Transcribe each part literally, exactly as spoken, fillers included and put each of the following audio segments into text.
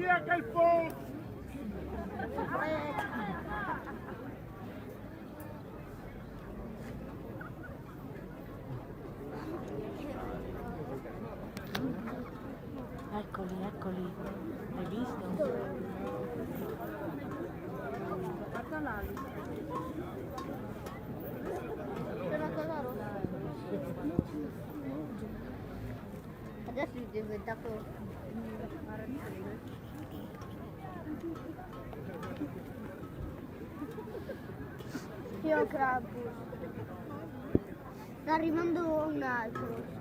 Via che il po- Eccoli, eccoli. Hai visto? Adesso è diventato un arancione. Io Krampus. Sta arrivando un altro.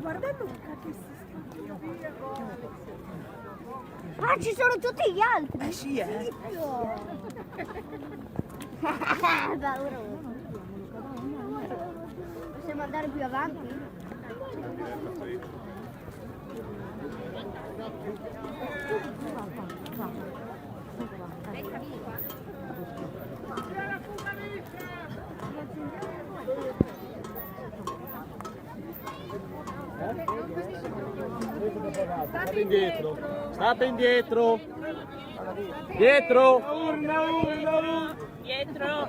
Guarda Luca che si Ah, ci sono tutti gli altri. Eh sì, eh. Paura. Possiamo andare più avanti? State indietro, state indietro. Dietro. Dietro.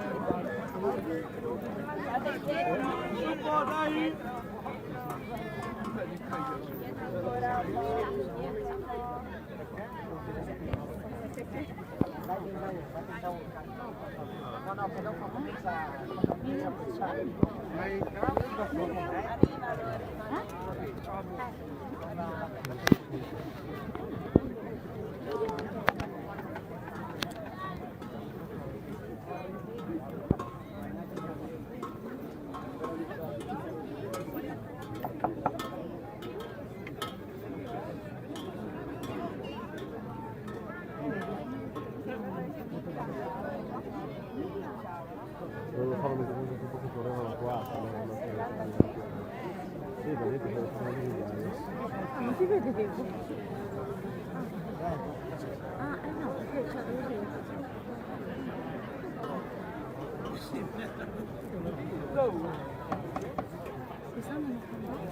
Devo fare un po' più correva la quarta, no? Sì, vedete che sono lì. Non si vede che... Ah, eh no, perché c'è... Quest'anno non fa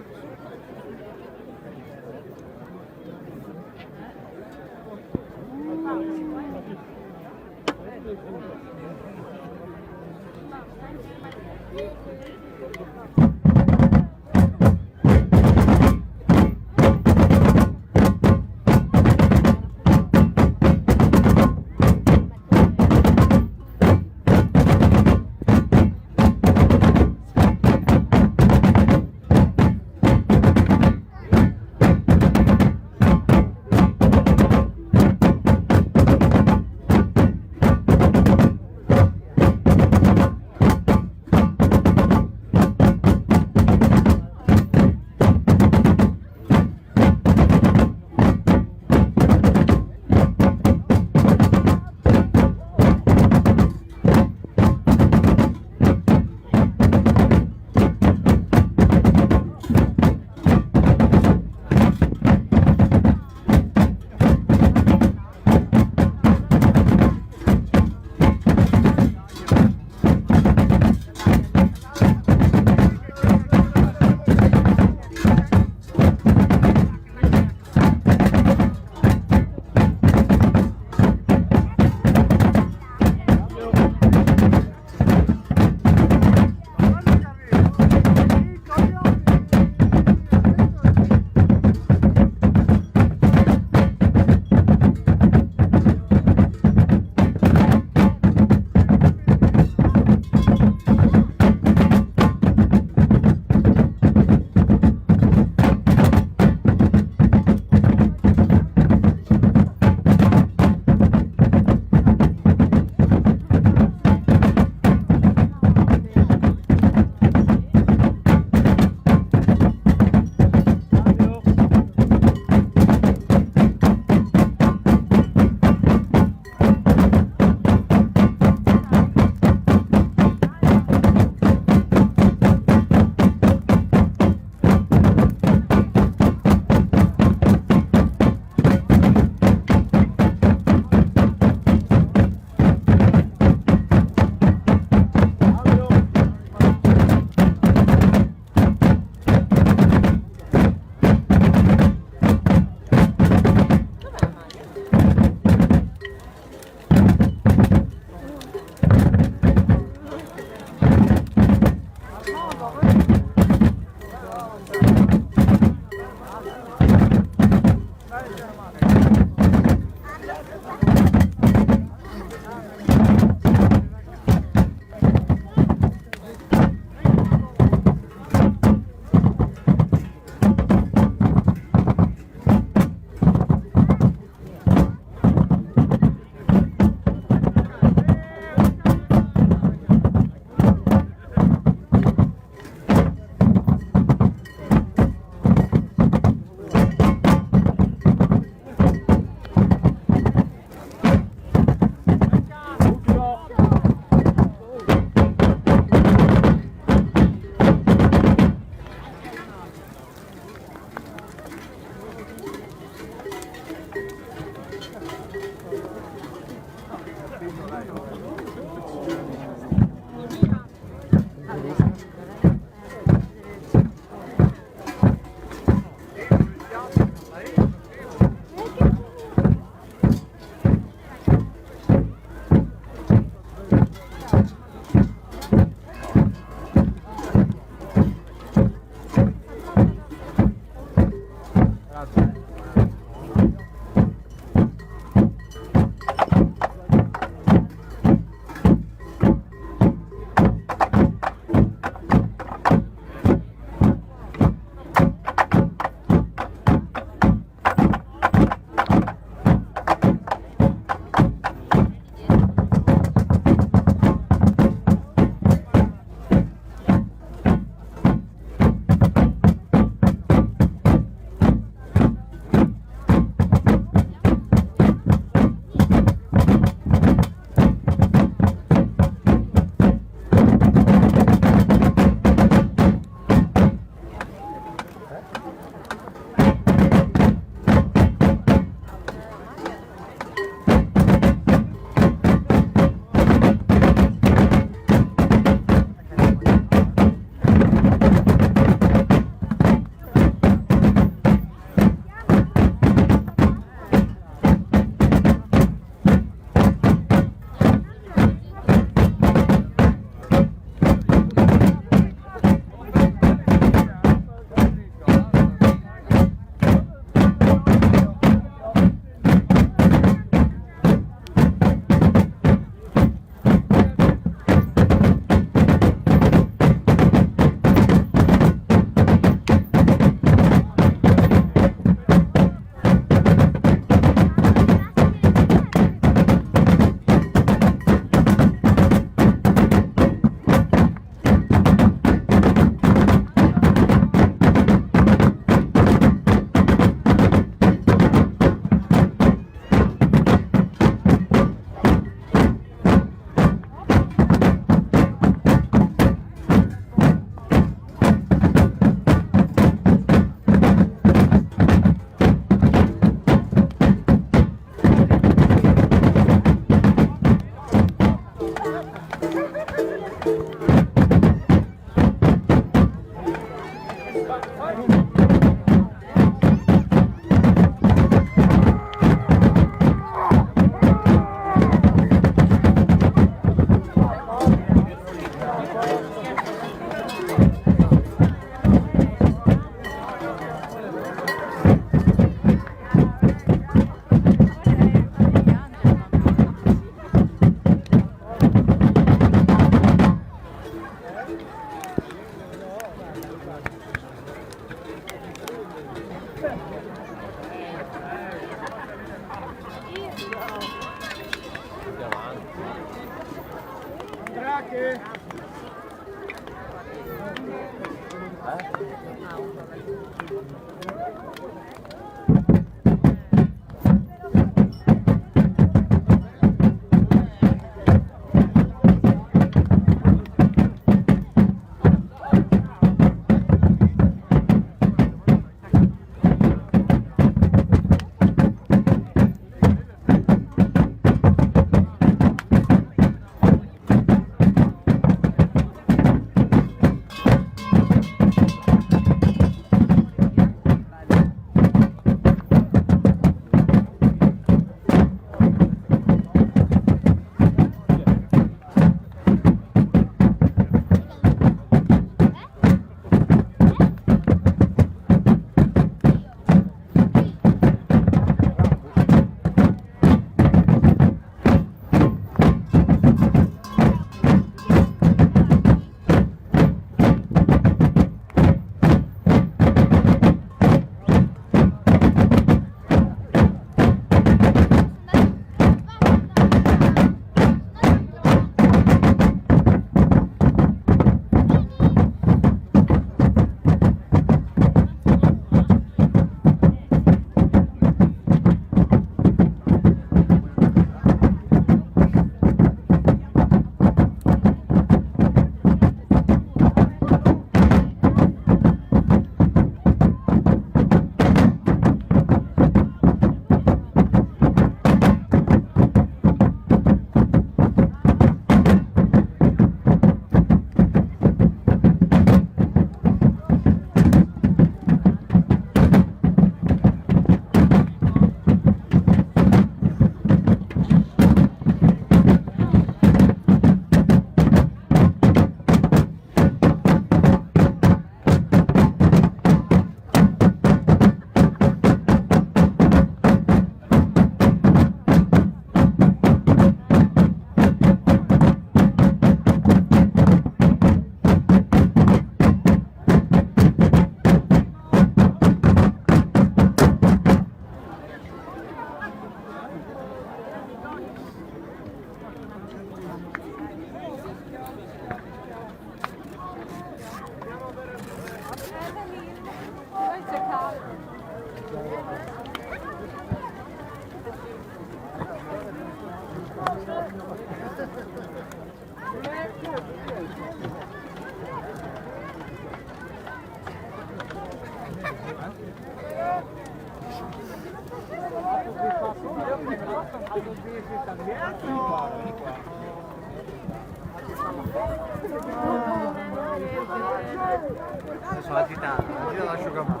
Adesso la zitella, la zitella l'asciugamano.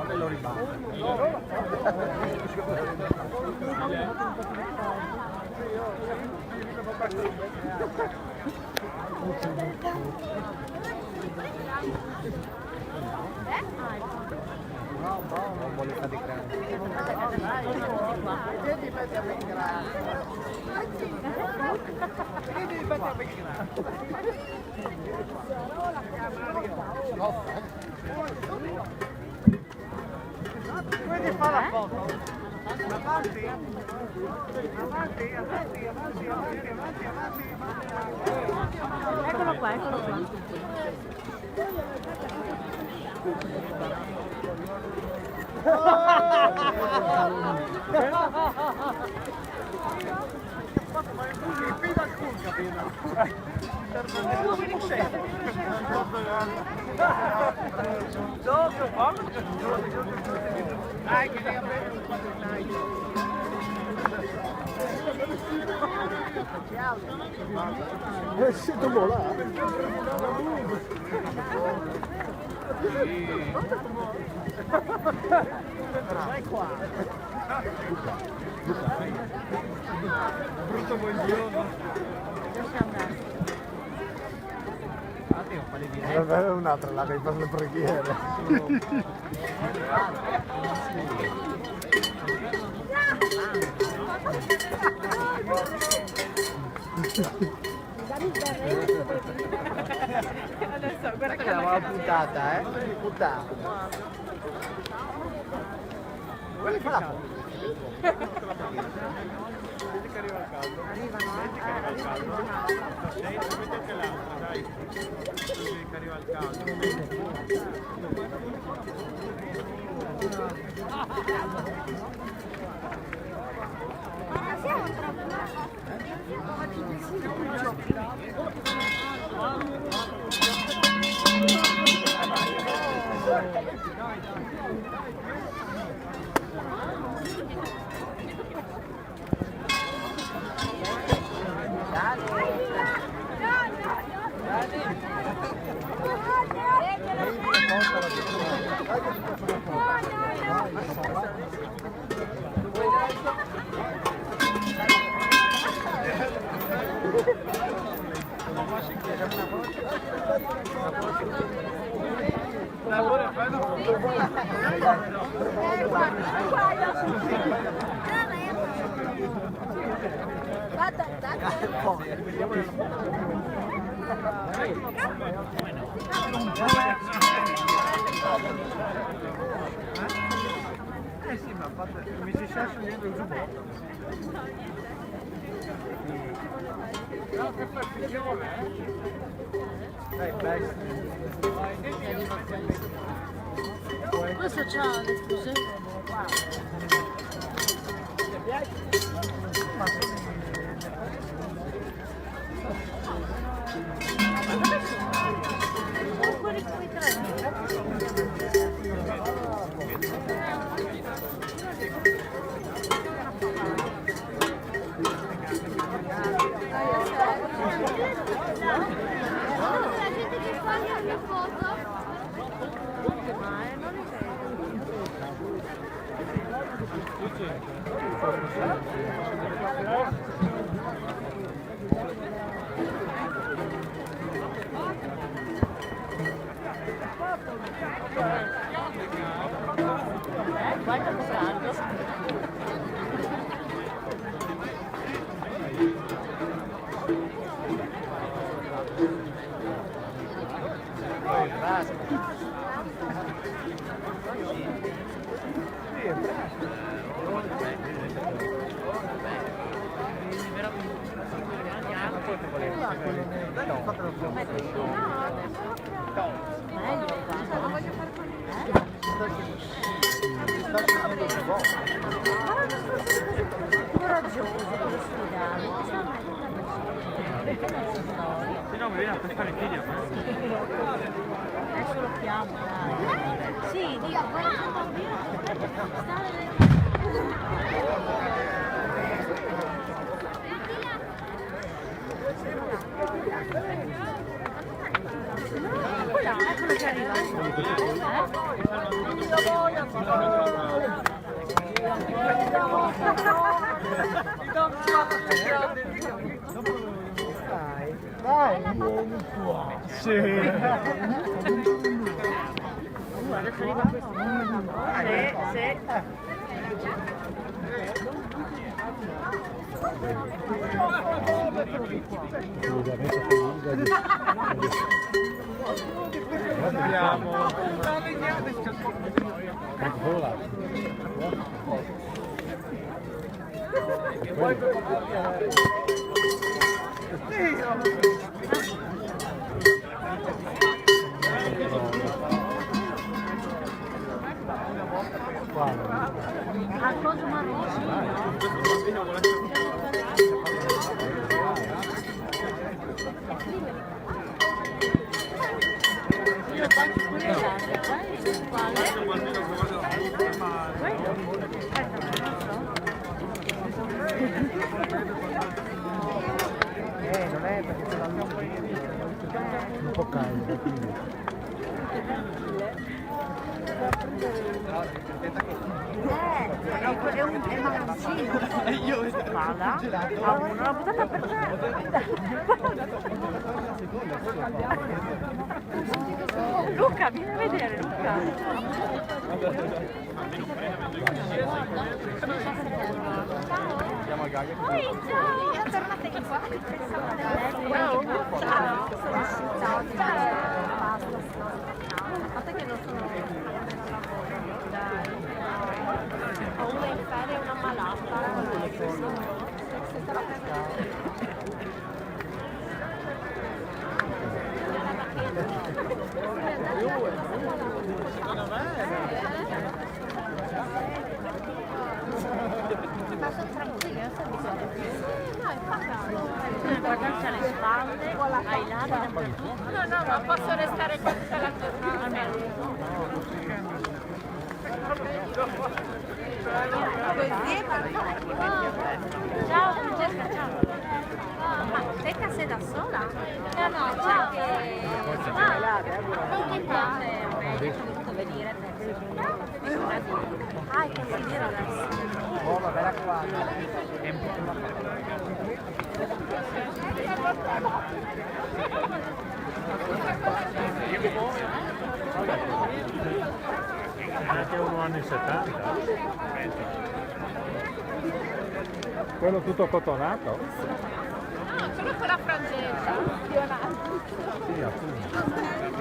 E lo ribalta. Non vuole fare grande. Come ti fa la foto? Avanti, avanti, avanti, avanti, avanti, avanti. Eccolo qua, eccolo qua. Eh, siete volati. Dai qua. Brutto buongiorno. Un'altra là che fa le preghiere. Adesso guarda che la puntata, eh? Puntata. Senti che arriva il caldo. Senti che arriva il caldo. Senti che arriva il caldo. Eh sì, ma infatti mi si sta sciogliendo il giubbotto. Dai, dai. Questo c'ha le scuse. Coraggioso, quello solidale. Se no mi viene a pescare il video. Adesso lo chiamo, dai. Sì, dico, guarda, Dai, vieni qua. Sì. Sì, sì. Un po' caldo, quindi. Eh, è un, è un maroncino. Spalla. Ha una buttata per te. Luca, vieni a vedere, Luca. Ehi, ciao! Tornate qua. Ciao. Ciao. Ciao. Aspetta che non sono... Dai. Ho uno Guardarsi alle spalle, ai lati, dappertutto. No, no, ma posso restare qua tutta la giornata. Almeno. Ciao Francesca, ciao. Ma Becca sei da sola? No, no, c'è anche... Ah, con chi piace? Ho dovuto venire. Ah, è così vero adesso. Anche uno anni settanta. Quello tutto cotonato? No, solo quella frangetta. Sì, appunto.